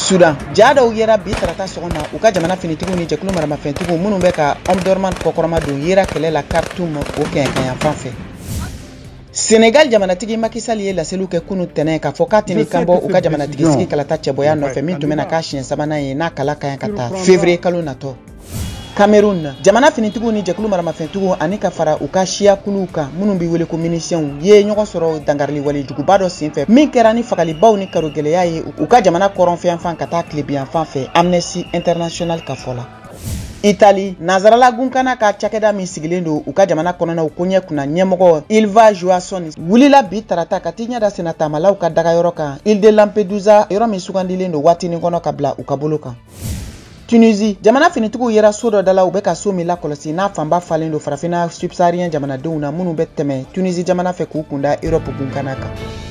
Sudan, ja dɔw yera bi tarata sɔgɔma, u ka jamana finitigiw ni jɛkulu maramafɛntigiw minnu bɛ ka Omdurman kɔkɔrɔma don yera kɛlɛ la Khartoum o kɛɲɛkayanfan fɛ. Senegal jamanatigi Macky Sall ye laseliw kɛ kunu tɛnɛ k'a fɔ k'a tɛna kan bɔ u ka jamanatigi sigi kalata cɛbɔya nɔfɛ min tun bɛna k'a siɲɛ sabanan ye n'a kala ka ɲi ka taa février kalo natɔ. Cameroun, jamana finitigiw ni jɛkulu maramafɛntigiw ani ka fara u ka siyakuluw kan minnu bɛ wele ko milisiyɛnw ye ɲɔgɔn sɔrɔ dankarili wale juguba dɔ senfɛ min kɛra ni fagalibaw ni karogɛlɛya ye u ka jamana kɔrɔnfɛyanfan ka taa tilebiyanfan fɛ, Amnesty International ka fɔ la. Italie, Nazarala gunkana ka cakɛda min sigilen don u ka jamana kɔnɔnaw koɲɛ kunna ɲɛmɔgɔ Ylva Johansson wulila bi tarata ka t'i ɲɛ da sennatamalaw ka dagayɔrɔ kan Ile de Lampedusa, yɔrɔ min sugandilen don waatinin kɔnɔ ka bila u ka bolo kan. Tunisie, jamana finitigiw yera so dɔ da la, u bɛ ka so min lakɔlɔsi n'a fanba falen don farafinna subsaharien jamanadenw na minnu bɛ tɛmɛ Tunisie jamana fɛ k'u kunda Europe gunkana kan.